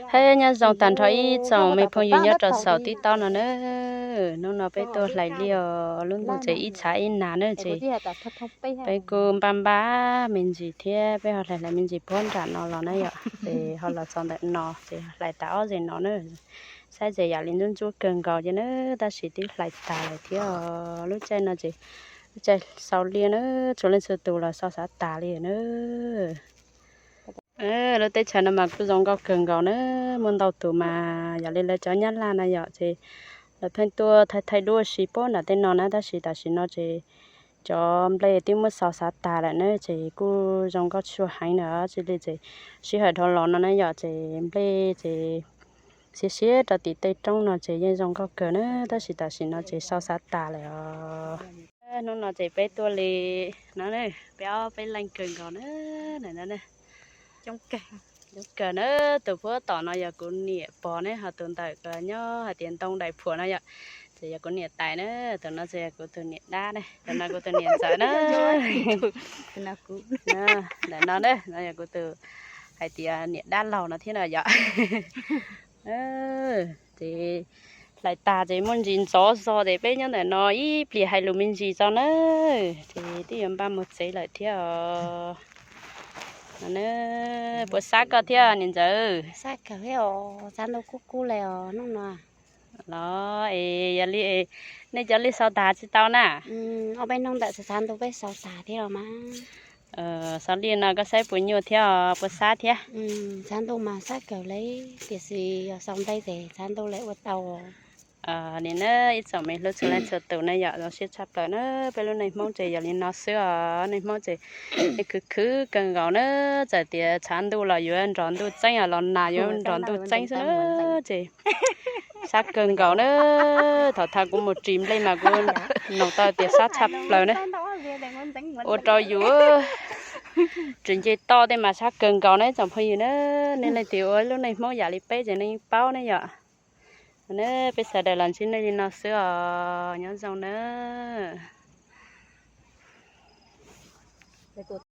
Hej, nyob zoo tag nrho ib tsoom me phooj ywg nyob rau saum TikTok no na. Hnub no peb tuaj hlais liaj os, lub ntuj ces ib tshav ib nag na ces peb kuj npaj npaj me ntsis thiab, peb ho hlais hlais me ntsis puag nram no los na yom, ces ho los txog ntawm no ces hlais tas ob zeg no na. Saib ces yam li ntsuab ntsuab kawg nkaus ces na, tab sis twb hlais tas lawm thiab os. Lub caij no ces lub caij sau liaj na, txhua leej txhua tus los sau xav tas li na. Lub teb chaws no mas kuj zoo nkauj kawg nkaus na, muaj ntau tus mas yam li lawv cov Nyab Laj na yom, ces lawv pheej tuaj thaij thaij duab si puag nram tej no na, tab sis tam sim no ces cov nplej twb muab xau xav tas lawm na, ces kuj zoo nkauj tshua heev na, tsis li ces sij hawm dhau los no na yom, ces nplej ces siav siav rau tim tej roob no ces yeej zoo nkauj kawg na, tab sis tam sim no ces xau xav tas lawm os. Hnub no ces peb tuaj li no, peb ob peb leeg kawg nkaus na, coob kawg na. Tus puag tom no yog kuv niam pog ne, ho tus ntawm ko nyob hais tias ntoo daim phuam no yom, ces yog kuv niam tais na. Tus no ces yog kuv tus niam dab ne, tus no kuv tus niam ntxawm na. Ntawm no na, no yog kuv tus hais tias niam dab laug no thiab no yom. Ces hlais tag ces muaj ntsis ntxov zog ces peb nyob ntawm no ib pliag hais lus me ntsis tso na, ces twb yuav npaj mus tsev lawm thiab os. Puas xab koj thiab niam ntxawm? Xab kawg thiab os, xav ntuj kub kub li os hnub no. Los es yog li nej cov liaj xau tas tsis tau na? Ob peb hnub ntawm xav xav ntuj peb xau tas thiab los mas. Xav liaj no koj saib puas nyuaj thiab puas xab thiab? Xav ntuj mas xab kawg li, tiam sis yog xau nplej ces xav ntuj li ua tau. Nim na ib tsoom me hlub txhua leej txhua tus na yom, zoo siab tshaj plaws na. Peb lub neej Hmoob ces yog li no xwb os, neej Hmoob ces khwv khwv kawg nkaus na. Txawm tias tshav ntuj los yuav nrog ntuj txeeb, los nag yuav nrog ntuj txeeb xwb na. Ces sab kawg nkaus na. Thaum thaj kuv mus ris nplej mas kuv noog tau tias sab tshaj plaws na. Ua rau yus tsis nce toj tej mas sab kawg nkaus na tsoom phooj ywg na. Nej leej twg ua lub neej Hmoob yam li peb ces nej yeej paub ne yom. Na, peb sawv daws los ntsib nej li no xwb os, nyob zoo na.